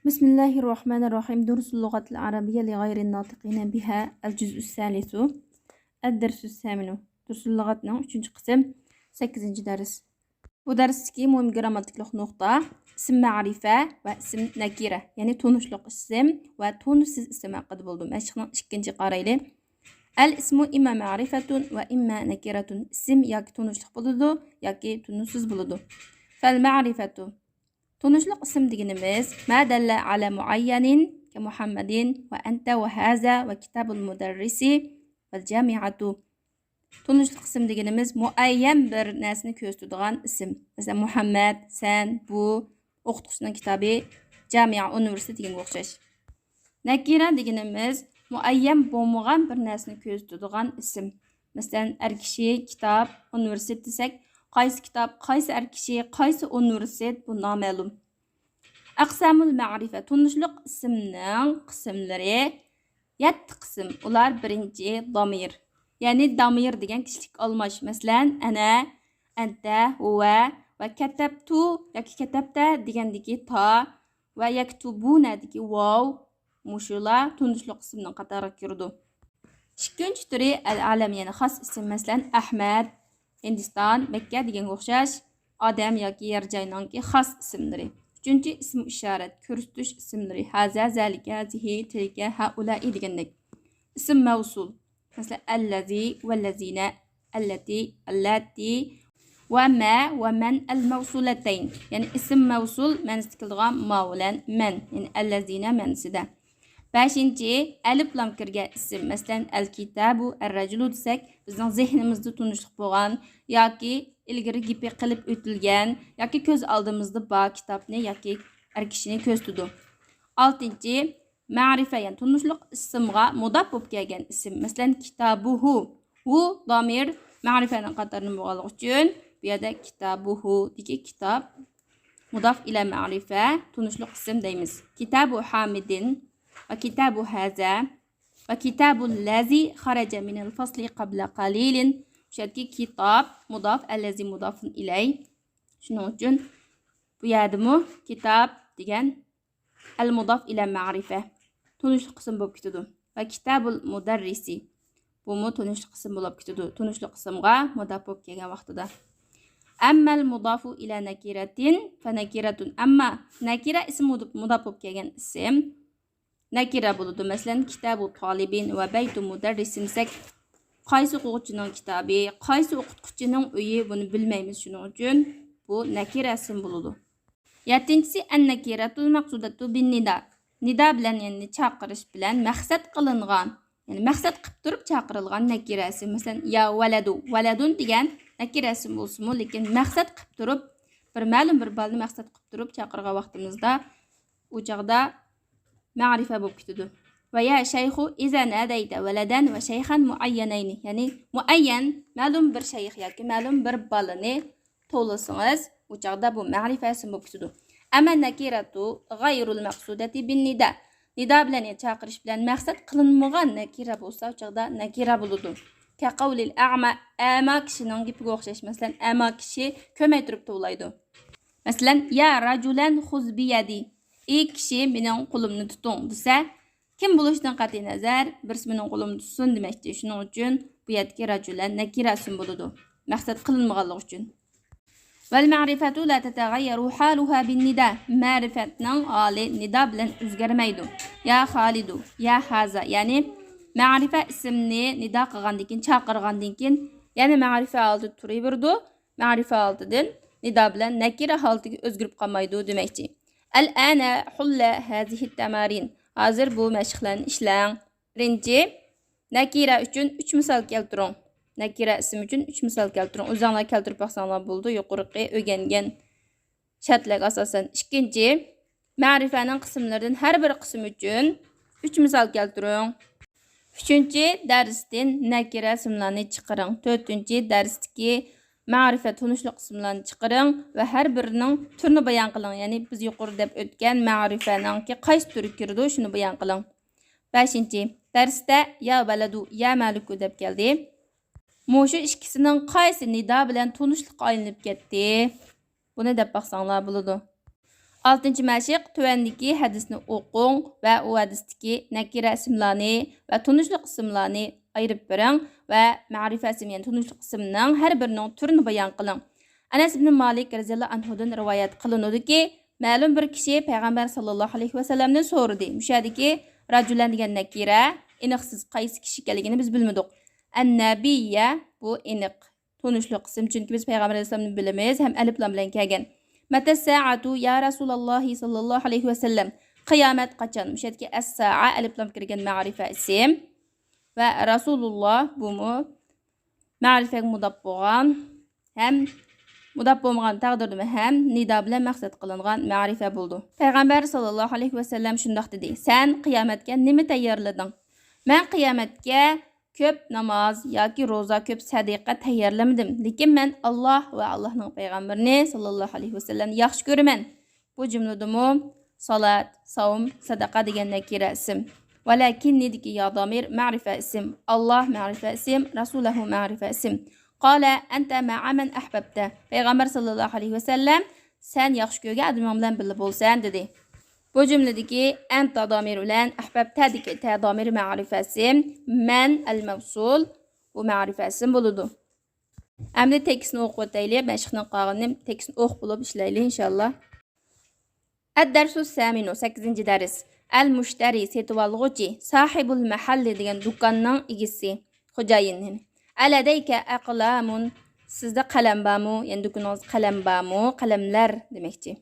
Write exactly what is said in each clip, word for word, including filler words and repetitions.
بسم الله الرحمن الرحيم. دروس اللغة العربية لغير الناطقين بها، الجزء الثالث، الدرس الثامن. دۇرۇس لۇغەتنىڭ ئۈچىنچى قىسىم، سەككىزىنچى دەرس. بۇ دەرستىكى مۇھىم گىرامماتىكىلىق نۇقتا ئىسىم مەرىپە ۋە ئىسىم نەكىرە، يەنى تونۇشلۇق ئىسىم ۋە تونۇشسىز ئىسىم ھەققىدە بولىدۇ. مەشىقنىڭ ئىككىنچى قارايلى. الاسم إما معرفة وإما نكرة. ئىسىم ياكى تونۇشلۇق بولىدۇ، ياكى تونۇشسىز بولىدۇ. فالمعرفة. تونۇشلۇق ئىسىم دېگىنىمىز ما دل على معين كمحمد وأنت وهذا وكتاب المدرس والجامعة. تونۇشلۇق ئىسىم دېگىنىمىز مۇئەييەن بىر نەرسىنى كۆرسىتىدىغان ئىسىم. مەسىلەن، مۇھەممەد، سەن، بۇ، ئوقۇتقۇچىنىڭ كىتابى، جامىئە، ئۇنىۋېرسىتېت دېگەنگە ئوخشاش. نەكىرە دېگىنىمىز مۇئەييەن بولمىغان بىر نەرسىنى كۆرسىتىدىغان ئىسىم. مەسىلەن، ئەر كىشى، كىتاب، ئۇنىۋېرسىتېت دېسەك، قايسى كىتاب، قايسى ئەر كىشى، قايسى ئۇنىۋېرسىتېت، بۇ نامەلۇم. أقسام المعرفة، تونۇشلۇق ئىسىمنىڭ قىسىملىرى يەتتە قىسىم. ئۇلار بىرىنچى، دامىر. يەنى دامىر دېگەن كىشىلىك ئالماش. مەسىلەن، ئەنە، ئەنتە، ھۇۋە ۋە كەتەبتۇ ياكى كەتەبتە دېگەندىكى تا ۋە يەكتۇبۇنەدىكى ۋاۋ، مۇشۇلار تونۇشلۇق ئىسىمنىڭ قاتارىغا كىرىدۇ. ئىككىنچى تۈرى ئەل-ئەلەم، يەنى خاس ئىسىم، مەسىلەن، ئەھمەد، ھىندىستان، مەككە دېگەنگە ئوخشاش ئادەم ياكى يەر جاينىڭكى خاس ئىسىملىرى. ئۈچىنچى، ئىسىم ئىشارەت، كۆرسىتىش ئىسىملىرى، ھازا، زالىكە، زىھى، تىلكە، ھائۇلائى دېگەندەك. ئىسىم مەۋسۇل، مەسىلەن، ئەللەزى، ۋەللەزىنە، ئەللەتى، ئەللەتى ۋە مە ۋە مەن ئەلمەۋسۇلەتەين. يەنى ئىسىم مەۋسۇل مەنىسىدە كېلىدىغان ما بىلەن مەن، يەنى ئەللەزىنە مەنىسىدە. بەشىنچى، ئەلىپ لام كىرگەن ئىسىم، مەسىلەن، ئەلكىتابۇ، ئەررەجۇلۇ دېسەك، بىزنىڭ زېھنىمىزدە تونۇشلۇق بولغان ياكى ئىلگىرى گېپى قىلىپ ئۆتۈلگەن ياكى كۆز ئالدىمىزدا بار كىتابنى ياكى ئەر كىشىنى كۆرسىتىدۇ. ئالتىنچى، مەرىپە، يەنى تونۇشلۇق ئىسىمغا مۇداپ بولۇپ كەلگەن ئىسىم. مەسىلەن، كىتابۇھۇ. ھۇ دامىر مەرىپەنىڭ قاتارىدىن بولغانلىقى ئۈچۈن، بۇ يەردە كىتابۇھۇدىكى كىتاب مۇداف ئىلە مەرىپە، تونۇشلۇق ئىسىم دەيمىز. كىتابۇ ھامىدىن ۋە كىتابۇ ھازا ۋە كىتابۇ لەزى خەرەجە مىنەل فەسلى قەبلە قەلىلىن. شۇ يەردىكى كىتاب مۇداف، ئەللەزى مۇدافۇن ئىلەي. شۇنىڭ ئۈچۈن بۇ يەردىمۇ كىتاب دېگەن ئەل مۇداف ئىلە مەرىپە، تونۇشلۇق ئىسىم بولۇپ كېتىدۇ. ۋە كىتابۇل مۇدەررىسى، بۇمۇ تونۇشلۇق ئىسىم بولۇپ كېتىدۇ، تونۇشلۇق ئىسىمغا مۇداپ بولۇپ كەلگەن ۋاقتىدا. ئەممەل مۇدافۇ ئىلە نەكىرەتىن فەنەكىرەتۇن. ئەمما نەكىرە ئىسىم مۇداپ بولۇپ كەلگەن ئىسىم نەكىرە بولىدۇ. مەسىلەن، كىتابۇ تالىبىن ۋە بەيتۇ مۇدەررىسىن دېسەك، قايسى ئوقۇغۇچىنىڭ كىتابى، قايسى ئوقۇتقۇچىنىڭ ئۆيى، بۇنى بىلمەيمىز. شۇنىڭ ئۈچۈن بۇ نەكىرە ئىسىم بولىدۇ. يەتتىنچىسى، ئەن نەكىرەتۇل مەقسۇدەتۇ بىن نىدا. نىدا بىلەن، يەنى چاقىرىش بىلەن مەقسەت قىلىنغان، يەنى مەقسەت قىلىپ تۇرۇپ چاقىرىلغان نەكىرە ئىسىم. مەسىلەن، يا ۋەلەدۇ، ۋەلەدۇن دېگەن نەكىرە ئىسىم بولسىمۇ، لېكىن مەقسەت قىلىپ تۇرۇپ، بىر مەلۇم بىر بالىنى مەقسەت قىلىپ تۇرۇپ چاقىرغان ۋاقتىمىزدا، ئۇ چاغدا مەرىپە بولۇپ كېتىدۇ. ۋە يا شەيخۇ ئىزا نادەيتە ۋەلەدەن ۋە شەيخەن مۇئەييەنەينى، يەنى مۇئەييەن، مەلۇم بىر شەيخ ياكى مەلۇم بىر بالىنى توۋلىسىڭىز، ئۇ چاغدا بۇ مەرىپە ئىسىم بولۇپ كېتىدۇ. ئەمما نەكىرەتۇ غەيرۇل مەقسۇدەتى بىن نىدا. نىدا بىلەن، يەنى چاقىرىش بىلەن مەقسەت قىلىنمىغان نەكىرە بولسا، ئۇ چاغدا نەكىرە بولىدۇ. كەقەۋلىل ئەما، ئەما كىشىنىڭ گېپىگە ئوخشاش. مەسىلەن، ئەما كىشى كۆرمەي تۇرۇپ توۋلايدۇ. مەسىلەن، يا راجۇلەن خۇز بىيەدى، ئى كىشى، مېنىڭ قولۇمنى تۇتۇڭ دېسە، كىم بولۇشىدىن قەتئىينەزەر، بىرسى مېنىڭ قولۇمنى تۇتسۇن دېمەكچى. شۇنىڭ ئۈچۈن بۇ يەردىكى راجۇلەن نەكىرە ئىسىم بولىدۇ، مەقسەت قىلىنمىغانلىقى ئۈچۈن. ۋەل مەرىپەتۇ لا تەتەغەييەرۇ ھالۇھا بىن نىدا. مەرىپەتنىڭ ھالى نىدا بىلەن ئۆزگەرمەيدۇ. يا خالىدۇ، يا ھازا، يەنى مەرىپە ئىسىمنى نىدا قىلغاندىن كېيىن، چاقىرغاندىن كېيىن، يەنە مەرىپە ھالىتىدە تۇرۇۋېرىدۇ. مەرىپە ھالىتىدىن نىدا بىلەن نەكىرە ھالىتىگە ئۆزگىرىپ قالمايدۇ دېمەكچى. ئەلئەنە ھۇللە ھەزىھىت تەمارىن. ھازىر بۇ مەشىقلەرنى ئىشلەڭ. بىرىنچى، نەكىرە ئۈچۈن ئۈچ مىسال كەلتۈرۈڭ. نەكىرە ئىسىم ئۈچۈن ئۈچ مىسال كەلتۈرۈڭ. ئۆزۈڭلار كەلتۈرۈپ باقساڭلار بولىدۇ، يۇقىرىقى ئۆگەنگەن شەرتلەرگە ئاساسەن. ئىككىنچى، مەرىپەنىڭ قىسىملىرىدىن ھەر بىر قىسىم ئۈچۈن ئۈچ مىسال كەلتۈرۈڭ. ئۈچىنچى دەرستىن نەكىرە ئىسىملارنى چىقىرىڭ. تۆتىنچى دەرستىكى مەرىپە تونۇشلۇق ئىسىملارنى چىقىرىڭ ۋە ھەر بىرىنىڭ تۈرىنى بايان قىلىڭ. يەنى بىز يۇقىرىدا دەپ ئۆتكەن مەرىپەنىڭكى قايسى تۈرى كىرىدۇ، شۇنى بايان قىلىڭ. بەشىنچى، دەرستە يا ۋەلەدۇ، يا مەلىكۇ دەپ كەلدى. مۇشۇ ئىككىسىنىڭ قايسى نىدا بىلەن تونۇشلۇققا ئايلىنىپ كەتتى؟ بۇنى دەپ باقساڭلار بولىدۇ. ئالتىنچى مەشىق، تۆۋەندىكى ھەدىسنى ئوقۇڭ ۋە ئۇ ھەدىستىكى نەكىرە ئىسىملارنى ۋە تونۇشلۇق ئىسىملارنى ئايرىپ بېرىڭ ۋە مەرىپە ئىسىم، يەنى تونۇشلۇق ئىسىمنىڭ ھەر بىرىنىڭ تۈرىنى بايان قىلىڭ. ئەنەس ئىبن مالىك رەزىياللاھۇ ئەنھۇدىن رىۋايەت قىلىنىدۇكى، مەلۇم بىر كىشى پەيغەمبەر ساللاللاھۇ ئەلەيھى ۋەسەللەمدىن سورىدى. مۇشۇ يەردىكى راجۇلەن دېگەن نەكىرە ئېنىقسىز، قايسى كىشى ئىكەنلىكىنى بىز بىلمىدۇق. ئەننەبىيە، بۇ ئېنىق، تونۇشلۇق ئىسىم، چۈنكى بىز پەيغەمبەر ئەلەيھىسسالامنى بىلىمىز ھەم ئەلىپلام بىلەن كەلگەن. مەتەسسائەتۇ يا رەسۇلاللاھى ساللاللاھۇ ئەلەيھى ۋەسەللەم، قىيامەت قاچان؟ مۇشۇ يەردىكى ئەسسائە ئەلىپلام كىرگەن مەرىپە ئىسىم ۋە رەسۇلۇللا بۇمۇ مەرىپەگە مۇداپ بولغان ھەم مۇداپ بولمىغان تەقدىردىمۇ ھەم نىدا بىلەن مەقسەت قىلىنغان مەرىپە بولىدۇ. پەيغەمبەر ساللاللاھۇ ئەلەيھى ۋەسەللەم شۇنداق دېدى، سەن قىيامەتكە نېمە تەييارلىدىڭ؟ مەن قىيامەتكە كۆپ ناماز ياكى روزا، كۆپ سەدىقە تەييارلىمىدىم، لېكىن مەن ئاللاھ ۋە ئاللاھنىڭ پەيغەمبىرىنى ساللاللاھۇ ئەلەيھى ۋەسەللەمنى ياخشى كۆرىمەن. بۇ جۈملىدىمۇ سالات، ساۋم، سەدىقە دېگەن نەكىرە ئىسىم. ۋەلەكىننىدىكى يا دامىر مەرىپە ئىسىم، ئاللاھ مەرىپە ئىسىم، رەسۇلەھۇ مەرىپە ئىسىم. قالە ئەنتە مەئە مەن ئەھبەبتە. پەيغەمبەر ساللاللاھۇ ئەلەيھى ۋەسەللەم، سەن ياخشى كۆرگەن ئادىمىڭ بىلەن بىللە بولىسەن، دېدى. بۇ جۈملىدىكى ئەنتە دامىر بىلەن ئەھبەبتەدىكى تە دامىر مەرىپە ئىسىم، مەن ئەل مەۋسۇل، بۇ مەرىپە ئىسىم بولىدۇ. ئەمدى تېكىستنى ئوقۇپ ئۆتەيلى. مەشىقنىڭ قالغىنىنى تېكىستنى ئوقۇپ بولۇپ ئىشلەيلى، ئىنشاللا. ئەددەرسۇ سەمىنۇ، سەككىزىنچى دەرس. ئەل مۇشتەرى، سېتىۋالغۇچى، ساھىبۇل مەھەللى دېگەن دۇكاننىڭ ئىگىسى، خوجايىن. ئەلەدەيكە ئەقلامۇن، سىزدە قەلەم بارمۇ؟ يەنى دۇكىنىڭىزدا قەلەم بارمۇ؟ قەلەملەر دېمەكچى.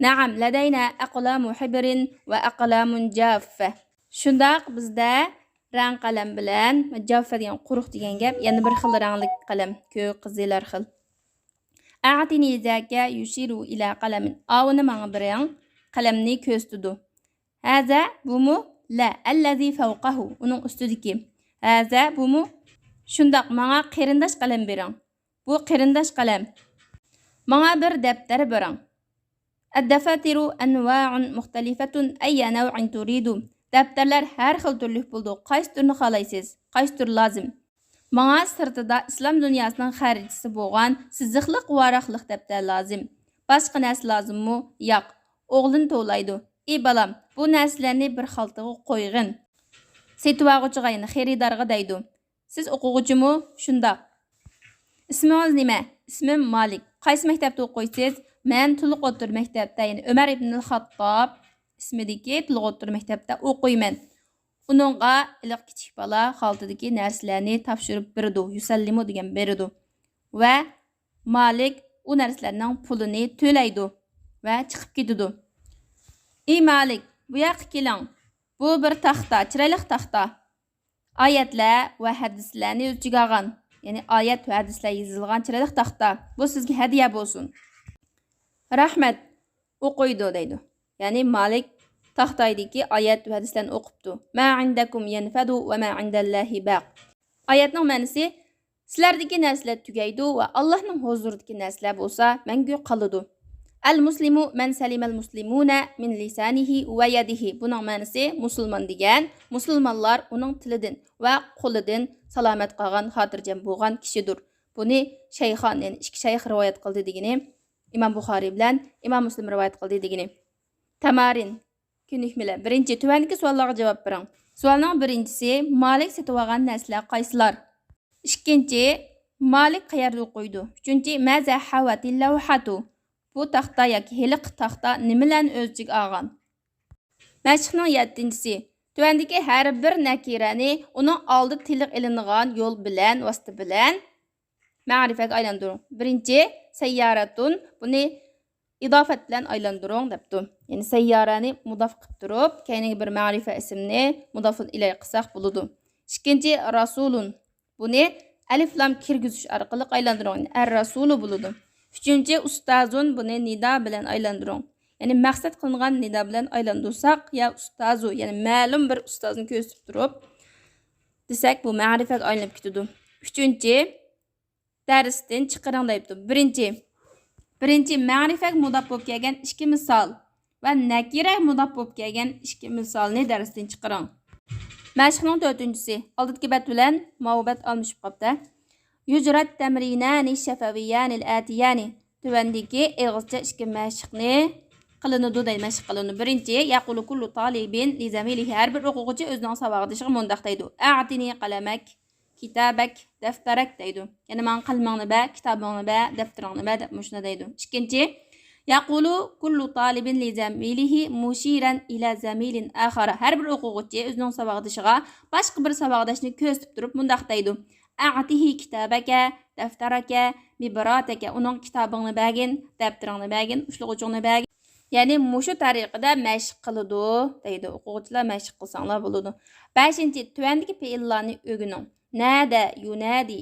نەئەم، لەدەينە ئەقلامۇ ھىبرىن ۋە ئەقلامۇن جاففە. شۇنداق، بىزدە رەڭ قەلەم بىلەن، جاففە دېگەن قۇرۇق دېگەن گەپ، يەنە بىر خىل رەڭلىك قەلەم، كۆك، قىزىل، ھەر خىل. ئەتىنى زاكە يۇشىرۇ ئىلە قەلەمىن. ئاۋۇنى ماڭا بېرىڭ، قەلەمنى كۆرسىتىدۇ. ھازا، بۇمۇ؟ لە، ئەللەزى فەۋقەھۇ، ئۇنىڭ ئۈستىدىكى. ھازا، بۇمۇ؟ شۇنداق، ماڭا قېرىنداش قەلەم بېرىڭ. بۇ قېرىنداش قەلەم. ماڭا بىر دەپتەر بېرىڭ. الدفاتر أنواع مختلفة أي نوع تريد. دەپتەرلەر ھەر خىل تۈرلۈك بولىدۇ. قايسى تۈرنى خالايسىز؟ قايسى تۈر لازىم؟ ماڭا سىرتىدا ئىسلام دۇنياسىنىڭ خەرىتىسى بولغان سىزىقلىق ۋاراقلىق دەپتەر لازىم. باشقا نەرسە لازىممۇ؟ ياق. ئوغلىنى توۋلايدۇ. ئى بالام، بۇ نەرسىلەرنى بىر خالتىغا قويغىن. سېتىۋالغۇچىغا، يەنى خېرىدارغا دەيدۇ. سىز ئوقۇغۇچىمۇ؟ شۇنداق. ئىسمىڭىز نېمە؟ ئىسمىم مالىك. قايسى مەكتەپتە ئوقۇيسىز؟ مەن تولۇق ئوتتۇرا مەكتەپتە، يەنى ئۆمەر ئىبنىل خاتتاب ئىسمىدىكى تولۇق ئوتتۇرا مەكتەپتە ئوقۇيمەن. ئۇنىڭغا ھېلىقى كىچىك بالا خالتىدىكى نەرسىلەرنى تاپشۇرۇپ بېرىدۇ، يۇسەللىمۇ دېگەن بېرىدۇ. ۋە مالىك ئۇ نەرسىلەرنىڭ پۇلىنى تۆلەيدۇ ۋە چىقىپ كېتىدۇ. ئى مالىك، بۇ ياققا كېلىڭ. بۇ بىر تاختا، چىرايلىق تاختا. ئايەتلەر ۋە ھەدىسلەرنى ئۆز ئىچىگە ئالغان، يەنى ئايەت ۋە ھەدىسلەر يېزىلغان چىرايلىق تاختا. بۇ سىزگە ھەدىيە بولسۇن. رەھمەت، ئوقۇيدۇ دەيدۇ. يەنى مالىك تاختايدىكى ئايەت ۋە ھەدىسلەرنى ئوقۇپتۇ. ما عندكم ينفد وما عند الله باق. ئايەتنىڭ مەنىسى، سىلەردىكى نەرسىلەر تۈگەيدۇ ۋە ئاللاھنىڭ ھۇزۇرىدىكى نەرسىلەر بولسا مەڭگۈ قالىدۇ. المسلم من سلم المسلمون من لسانه ويده. بۇنىڭ مەنىسى، مۇسۇلمان دېگەن مۇسۇلمانلار ئۇنىڭ تىلىدىن ۋە قولىدىن سالامەت قالغان، خاتىرجەم بولغان كىشىدۇر. بۇنى شەيخان، يەنى ئىككى شەيخ رىۋايەت قىلدى دېگىنى، ئىمام بۇخارىي بىلەن ئىمام مۇسلىم رىۋايەت قىلدى دېگىنى. تەمارىن. كۆنۈكمىلەر. بىرىنچى، تۆۋەندىكى سوئاللارغا جاۋاب بېرىڭ. سوئالنىڭ بىرىنچىسى، مالىك سېتىۋالغان نەرسىلەر قايسىلار؟ ئىككىنچى، مالىك قەيەردە ئوقۇيدۇ؟ ئۈچىنچى، ماذا حوت اللوحة؟ بۇ تاختا ياكى ھېلىقى تاختا نېمىلەرنى ئۆز ئىچىگە ئالغان؟ مەشىقنىڭ يەتتىنچىسى، تۆۋەندىكى ھەر بىر نەكىرەنى ئۇنىڭ ئالدىدا تىلغا ئېلىنغان يول بىلەن، ۋاسىتە بىلەن مەرىپەگە ئايلاندۇرۇڭ. بىرىنچى، سەييارەتۇن، بۇنى ئىزافەت بىلەن ئايلاندۇرۇڭ دەپتۇ. يەنى سەييارەنى مۇداف قىلىپ تۇرۇپ، كەينىگە بىر مەرىپە ئىسىمنى مۇدافۇن ئىلەي قىلساق بولىدۇ. ئىككىنچى، رەسۇلۇن، بۇنى ئەلىف لام كىرگۈزۈش ئارقىلىق ئايلاندۇرۇڭ. يەنى ئەر رەسۇلۇ بولىدۇ. ئۈچىنچى، ئۇستازۇن، بۇنى نىدا بىلەن ئايلاندۇرۇڭ. يەنى مەقسەت قىلىنغان نىدا بىلەن ئايلاندۇرساق، يا ئۇستازۇ، يەنى مەلۇم بىر ئۇستازنى كۆرسىتىپ تۇرۇپ دېسەك، بۇ مەرىپەگە ئايلىنىپ كېتىدۇ. ئۈچىنچى، دەرستىن چىقىرىڭ دەيدۇ. بىرىنچى، بىرىنچى مەرىپەگە مۇداپ بولۇپ كەلگەن ئىككى مىسال ۋە نەكىرەگە مۇداپ بولۇپ كەلگەن ئىككى مىسالنى دەرستىن چىقىرىڭ. مەشىقنىڭ تۆتىنچىسى، ئالدىدىكى بەت بىلەن ماۋۇ بەت ئالمىشىپ قاپتۇ. يجرى التمرينان الشفويان الآتيان. تۆۋەندىكى ئېغىزچە ئىككى مەشىقنى قىلىنىدۇ دەيدۇ، مەشىق قىلىنىدۇ. بىرىنچى، يەقۇلۇ كۇللۇ تالىبىن لىزەمىلىھى، ھەر بىر ئوقۇغۇچى ئۆزىنىڭ ساۋاقدىشىغا مۇنداق دەيدۇ، ئەتىنى قەلەمەك، كىتابەك، دەفتەرەك دەيدۇ. يەنى ماڭا قەلىمىڭنى بەر، كىتابىڭنى بەر، دەپتىرىڭنى بەر دەپ مۇشۇنداق دەيدۇ. ئىككىنچى، يەقۇلۇ كۇللۇ تالىبىن لىزەمىلىھى مۇشىرەن ئىلە زەمىلىن ئاخارا، ھەر بىر ئوقۇغۇچى ئۆزىنىڭ ساۋاقدىشىغا باشقا بىر ساۋاقداشنى كۆرسىتىپ تۇرۇپ مۇنداق دەيدۇ، ئەتىھى كىتابەكە، دەفتەرەكە، مىبراتەكە، ئۇنىڭغا كىتابىڭنى بەرگىن، دەپتىرىڭنى بەرگىن، ئۇشلىغۇچۇڭنى بەرگىن. يەنى مۇشۇ تەرىقىدە مەشىق قىلىدۇ دەيدۇ. ئوقۇغۇچىلار مەشىق قىلساڭلار بولىدۇ. بەشىنچى، تۆۋەندىكى پېئىللارنى ئۆگىنىڭ. نادە يۇنادى،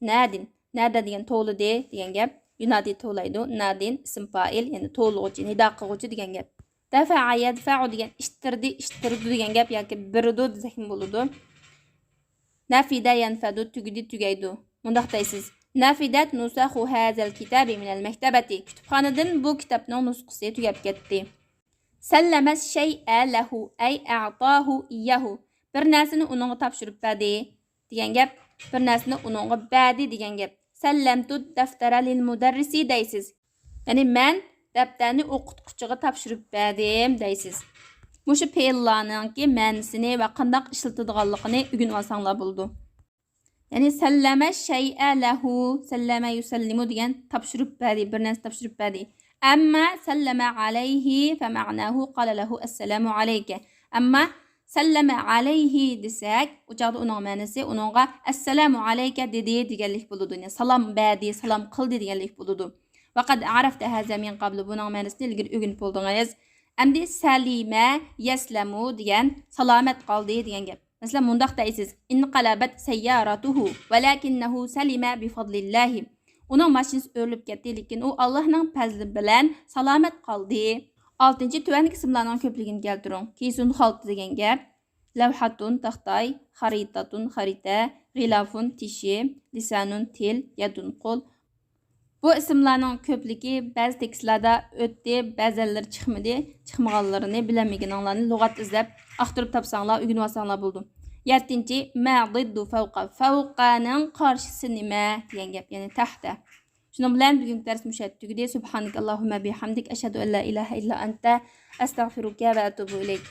نادىن. نادە دېگەن توۋلىدى دېگەن گەپ. يۇنادى توۋلايدۇ. نادىن ئىسىم پائىل، يەنى توۋلىغۇچى، نىدا قىلغۇچى دېگەن گەپ. دەفەئە يەدفەئۇ دېگەن ئىتتىردى، ئىتتىرىدۇ دېگەن گەپ ياكى بېرىدۇ دېسەكمۇ بولىدۇ. نەفىدە يەنفەدۇ، تۈگىدى، تۈگەيدۇ. مۇنداق دەيسىز، نەفىدەت نۇسەخۇ ھازەل كىتابى مىنەل مەكتەبەتى، كۇتۇپخانىدىن بۇ كىتابنىڭ نۇسخىسى تۈگەپ كەتتى. سەللەمە شەيئە لەھۇ، ئەي ئەتاھۇ ئىييەھۇ، بىر نەرسىنى ئۇنىڭغا تاپشۇرۇپ بەردى دېگەن گەپ، بىر نەرسىنى ئۇنىڭغا بەردى دېگەن گەپ. سەللەمتۇ دەفتەرە لىل مۇدەررىسى دەيسىز. يەنى مەن دەپتەرنى ئوقۇتقۇچىغا تاپشۇرۇپ بەردىم دەيسىز. مۇشۇ پېئىللارنىڭكى مەنىسىنى ۋە قانداق ئىشلىتىدىغانلىقىنى ئۆگىنىۋالساڭلار بولىدۇ. يەنى سەللەمە شەيئە لەھۇ، سەللەمە يۇسەللىمۇ دېگەن تاپشۇرۇپ بەردى، بىر نەرسە تاپشۇرۇپ بەردى. ئەمما سەللەمە ئەلەيھى فەمەنەھۇ قالە لەھۇ ئەسسەلامۇ ئەلەيكە. ئەمما سەللەمە ئەلەيھى دېسەك، ئۇ چاغدا ئۇنىڭ مەنىسى ئۇنىڭغا ئەسسەلامۇ ئەلەيكە دېدى دېگەنلىك بولىدۇ. يەنى سالام بەردى، سالام قىلدى دېگەنلىك بولىدۇ. ۋەقەد ئەرەفتە ھازا مىن قەبلۇ، بۇنىڭ مەنىسىنى ئىلگىرى ئۆگىنىپ بولدىڭىز. ئەمدى سەلىمە يەسلەمۇ دېگەن سالامەت قالدى دېگەن گەپ. مەسىلەن، مۇنداق دەيسىز، ئىنقەلەبەت سەيياراتۇھۇ ۋەلەكىننەھۇ سەلىمە بىفەزلىللاھى. ئۇنىڭ ماشىنىسى ئۆرۈلۈپ كەتتى، لېكىن ئۇ ئاللاھنىڭ پەزلى بىلەن سالامەت قالدى. ئالتىنچى، تۆۋەندىكى ئىسىملارنىڭ كۆپلۈكىنى كەلتۈرۈڭ. كىسۇن خالتا دېگەن گەپ، لەۋھەتۇن تاختا، خەرىتاتۇن خەرىتە، غىلافۇن تىشى، لىسانۇن تىل، يەدۇن قول. بۇ ئىسىملارنىڭ كۆپلۈكى بەزى تېكىستلاردا ئۆتتى، بەزەنلىرى چىقمىدى. چىقمىغانلىرىنى بىلەلمىگىنىڭلارنى لۇغەت ئىزدەپ، ئاختۇرۇپ تاپساڭلار، ئۆگىنىۋالساڭلار بولىدۇ. يەتتىنچى، ما ضد فوق. فوقنىڭ قارشىسى نېمە دېگەن گەپ، يەنى تەھتە. شۇنىڭ بىلەن بۈگۈنكى دەرس مۇشۇ يەردە تۈگىدى. سبحانك اللهم بحمدك، أشهد أن لا إله إلا أنت، أستغفرك وأتوب إليك.